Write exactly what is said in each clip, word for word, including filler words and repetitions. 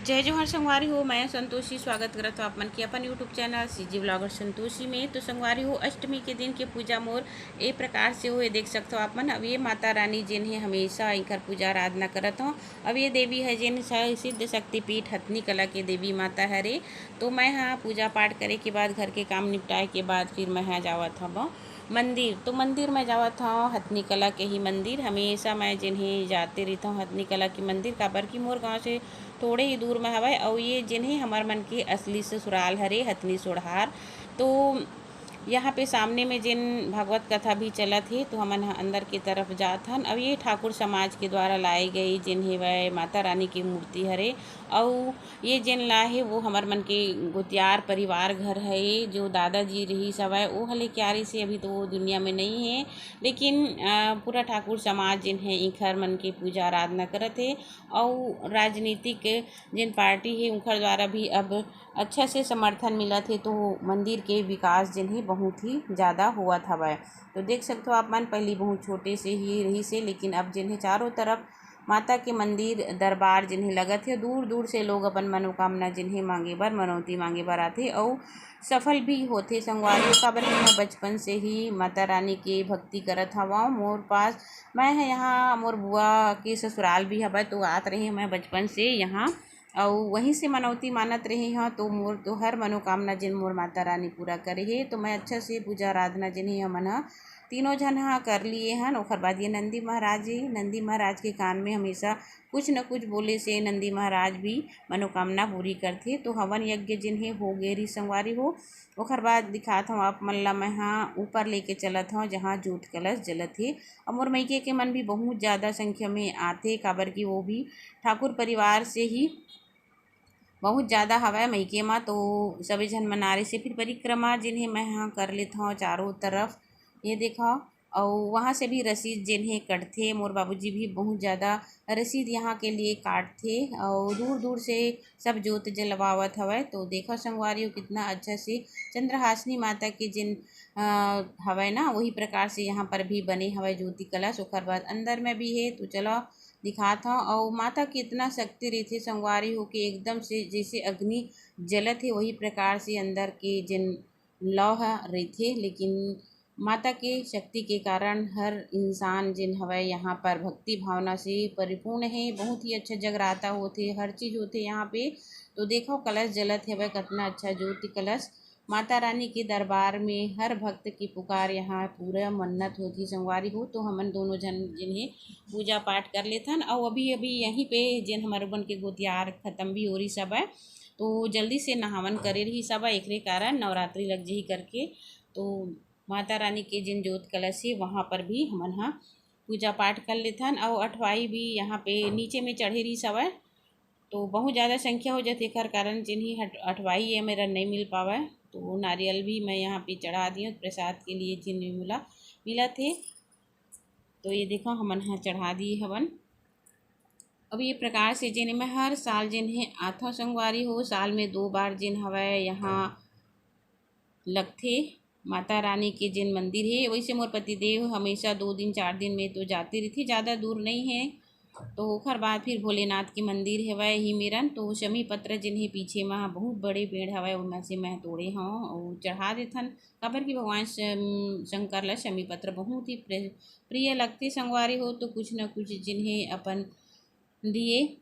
जय जोहार संगवारी हो, मैं संतोषी स्वागत करत हूँ आप मन के अपन YouTube channel CG blogger Santoshi में। तो संगवारी हो, अष्टमी के दिन के पूजा मोर ए प्रकार से हुए, देख सकते हो आप मन। अब ये माता रानी जिन है, हमेशा इनकर पूजा आराधना करत हूँ। अब ये देवी है जिन स-, सिद्ध शक्तिपीठ हथनी कला के देवी माता हरे। तो मैं हाँ पूजा पाठ करे के बाद, घर के काम निपटाए के बाद फिर मैं हाँ जावत हूँ मंदिर। तो मंदिर मैं जावत हूँ हथनी कला के ही मंदिर। हमेशा मैं जिन है जाते रहता हूँ हथनी कला के मंदिर, काबर कि मोर गाँव से थोड़े ही दूर में हवय। अउ ये जिन हे हमर मन के असली ससुराल हरे, हथनी सोढ़ार। तो यहाँ पे सामने में जिन भागवत कथा भी चलत हे, तो हमन ह अंदर के तरफ जात हन। अउ ये ठाकुर समाज के द्वारा लाए गए जिन हेवय माता रानी की मूर्ति हरे। अउ ये जिन ला हे वो हमर मन के गोतियार परिवार घर है, जो दादाजी रही सवय, वो हले क्यारी से अभी तो वो दुनिया में नहीं है। लेकिन अ, पूरा ठाकुर समाज जिन है इखर मन के पूजा आराधना करत हे। अउ राजनीतिक जिन पार्टी हे उनकर द्वारा भी अब अच्छा से समर्थन मिलत हे, तो मंदिर के विकास जिन हे बहुत ही ज़्यादा होवत हवय। तो देख सकते हो आप मन, पहली बहुत छोटे से ही रही से, लेकिन अब जिन हे चारों तरफ माता के मंदिर दरबार जिन हे लगत हे, दूर दूर से लोग अपन मनोकामना जिन हे मांगे बर, मनौती मांगे बर आथे अउ सफल भी होथे संगवारी। काबर कि मैं बचपन से ही माता रानी के भक्ति करत हवं। मोर पास, मैं ह यहाँ, मोर बुआ के ससुराल भी हवय, तो आत रहे मैं बचपन से यहाँ। अउ वहीं से मनौती मानत रहे हं, तो मोर तो हर मनोकामना जिन मोर माता रानी पूरा करे हे। तो मैं अच्छा से पूजा आराधना जिन हे हमन ह तीनों झन ह कर लिए हन। ओखर बाद ये नंदी महाराज जी, नंदी महाराज के कान में हमेशा कुछ न कुछ बोले से नंदी महाराज भी मनोकामना पूरी करथे। तो हवन यज्ञ जिन हे हो गे रही संगवारी हो। ओखर बाद दिखात हूँ आप मन ला, मैं ह ऊपर लेके चलत हूँ जहाँ जोत कलश जलत हे। अउ मोर मइके के मन भी बहुत ज़्यादा संख्या में आथे, काबर कि वो भी ठाकुर परिवार से ही बहुत ज़्यादा हवय मइके म। तो सभी झन मना रही से फिर परिक्रमा जिन हे मैं ह कर लेत हूँ चारों तरफ। ये देखो, अउ वहाँ से भी रसीद जेन हे कटथे। मोर बाबूजी भी बहुत ज़्यादा रसीद यहाँ के लिए काटथे अउ दूर दूर से सब जोत जलवावत हवय। तो देखो संगवारी हो, कितना अच्छा से चंद्रहासिनी माता के जिन अ, हवय ना, वही प्रकार से यहाँ पर भी बने हवय ज्योति कलश। ओकर बाद अंदर में भी हे, तो चलो दिखात हव। अउ माता के इतना शक्ति रहिथे संगवारी हो कि एकदम से जैसे अग्नि जलत हे, वही प्रकार से अंदर के जिन लौ ह रहिथे। लेकिन माता के शक्ति के कारण हर इंसान जिन हवय यहाँ पर भक्ति भावना से परिपूर्ण हे। बहुत ही अच्छा जगराता होथे, हर चीज होथे यहाँ पे। तो देखो कलश जलत हवय, कितना अच्छा ज्योति कलश। माता रानी के दरबार में हर भक्त की पुकार यहाँ पूरा मन्नत होती संगवारी हो। तो हमन दोनों झन जिन हे पूजा पाठ कर लेथन। अउ अभी अभी यहीं पे जिन हमर मन के गोतियार खत्म भी हो रही सब है, तो जल्दी से नहावन करे रही सब है, एकरे कारण नवरात्रि लग जही करके। तो माता रानी के जिन जोत कलश हे वहाँ पर भी हमन ह पूजा पाठ कर लेथन। अउ अठवाई भी यहाँ पे नीचे में चढ़े रही सवय, तो बहुत ज़्यादा संख्या हो जाथे, एकर कारण जिन ही हट-, अठवाई ये मेरा नहीं मिल पावय। तो नारियल भी मैं यहाँ पे चढ़ा दियो प्रसाद के लिए, जिन भी मोला मिलत हे। तो ये देखो हमन ह चढ़ा दिए हवन। अब ये प्रकार से जिन मैं हर साल जिन हे आथव संगवारी हो, साल में दो बार जिन हवय यहाँ लगथे माता रानी के जेन मंदिर हे, वैसे मोर पतिदेव हमेशा दो दिन, चार दिन में तो जाते रहिथे, ज़्यादा दूर नहीं हे। तो ओखर बाद फिर भोलेनाथ के मंदिर हेवय ही मेरन, तो शमी पत्र जेन हे पीछे म बहुत बड़े पेड़ हवय, ओमा से मैं तोड़े हव अउ चढ़ा देथन, काबर कि भगवान शं-, शंकर ला शमी पत्र बहुत ही प्र-, प्रिय लगथे संगवारी हो। तो कुछ न कुछ जेन हे अपन लिए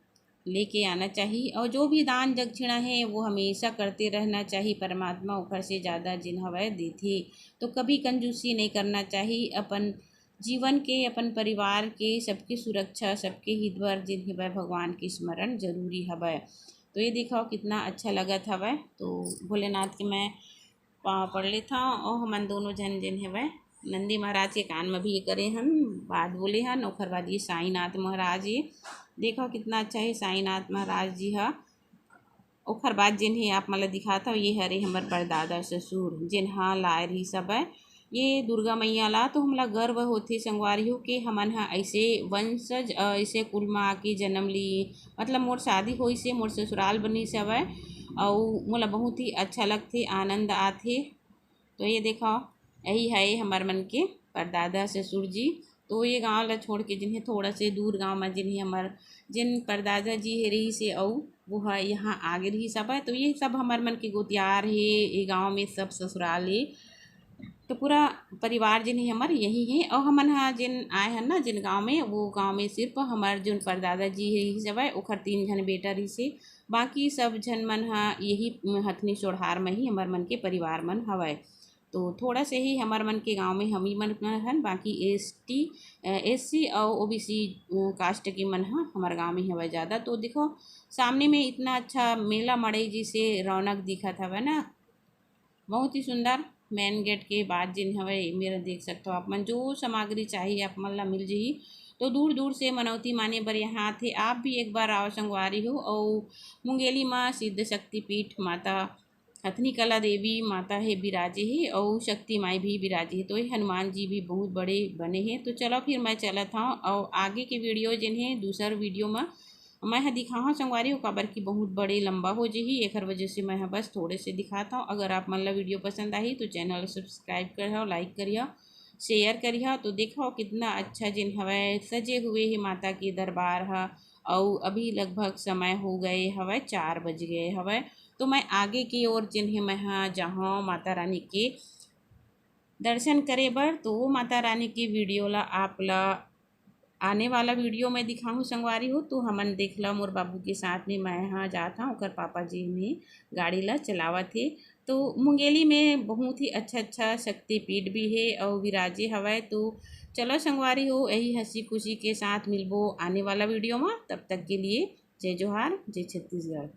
लेके आना चाहिए। और जो भी दान दक्षिणा है, वो हमेशा करते रहना चाहिए। परमात्मा ओकर से ज़्यादा जिन हवय देथे, तो कभी कंजूसी नहीं करना चाहिए। अपन जीवन के, अपन परिवार के, सबके सुरक्षा, सबके हित बर जिन हवय भगवान के स्मरण जरूरी हवय। तो ये देखो कितना अच्छा लगत हवय। तो भोलेनाथ के मैं पाँव पड़ लेथव। और हमन दोनों झन जेन हवय नंदी महाराज के कान में भी ये करे हन, बात बोले हन। ओखर बाद ये साईनाथ महाराज, ये देखो कितना अच्छा है साईनाथ महाराज जी हा। ओखर बाद जेन हे आप मन ला दिखात हव, ये हरे हमर परदादा ससुर जेन हा लाए रही सब है ये दुर्गा मैया ला। तो हमला गर्व होथे संगवारी हो के हमन हा ऐसे वंशज, अ, ऐसे कुल में आके जन्म ली, मतलब मोर शादी होइस हे, मोर ससुराल बनिस हवय, अउ मोला बहुत ही अच्छा लगथे, आनंद आथे। तो ये देखो, यही है हमर मन के परदादा ससुर जी। तो ये गांव ला छोड़ के जिन्हें थोड़ा से दूर गांव में जिन्हें हमर जिन परदादा जी हे रहिस हे, अउ वो ह यहाँ आगे रहिस हवय। तो ये सब हमर मन के गोतियार हे, ये गांव में सब ससुराल हे। तो पूरा परिवार जिन्हें हमर यही हे, अउ हमन ह जिन आए हन ना जिन गांव में, वो गांव में सिर्फ हमर जोन परदादा जी हे रहिस हवय, ओखर तीन झन बेटा रहिस हे। बाकी सब झन मन ह यही हथनी सोढ़ार में ही हमर मन के परिवार मन हवय। तो थोड़ा से ही हमर मन के गांव में हम ही मन हन, बाकी एस टी, एस सी और ओ बी सी कास्ट के मन ह हमर गांव में हवय ज़्यादा। तो देखो, सामने में इतना अच्छा मेला मड़ई जैसे रौनक दिखत हवय ना, बहुत ही सुंदर। मेन गेट के बाद जिन हवय, मेरा देख सकते हो आप मन, जो सामग्री चाहिए आप मन ला मिल जही। तो दूर दूर से मनौती माने बर यहाँ आथे। आप भी एक बार आओ संगवारी हो। और मुंगेली माँ सिद्ध शक्तिपीठ माता हथनी कला देवी माता हे बिराजे हे, और शक्ति माई भी बिराजे हे। तो ये हनुमान जी भी बहुत बड़े बने हैं। तो चलो फिर मैं चलत हूँ, और आगे के वीडियो जिन है दूसर वीडियो में मैं ह दिखाहूँ संगवारी हो, काबर कि बहुत बड़े लंबा हो जही, एखर वजह से मैं ह बस थोड़े से दिखात हूँ। अगर आप मन ला वीडियो पसंद आही तो चैनल सब्सक्राइब करिहा, लाइक करिहा, शेयर करिहा। तो देखो कितना अच्छा जिन हवय सजे हुए हे माता के दरबार ह। अउ अभी लगभग समय हो गए हवय, चार बज गए हवय। तो मैं आगे की ओर जिन हे मैं ह जाहूँ माता रानी के दर्शन करे बर। तो वो माता रानी के वीडियो ला आप ला आने वाला वीडियो में दिखाहूँ संगवारी हो। तो हमन देख ला मोर बाबू के साथ में मैं ह जात हूँ, ओकर पापा जी में गाड़ी ला चलावत हे। तो मुंगेली में बहुत ही अच्छा अच्छा शक्तिपीठ भी हे और विराजे हवय। तो चलो संगवारी हो, यही हंसी खुशी के साथ मिलबो आने वाला वीडियो में। तब तक के लिए जय जोहार, जय छत्तीसगढ़।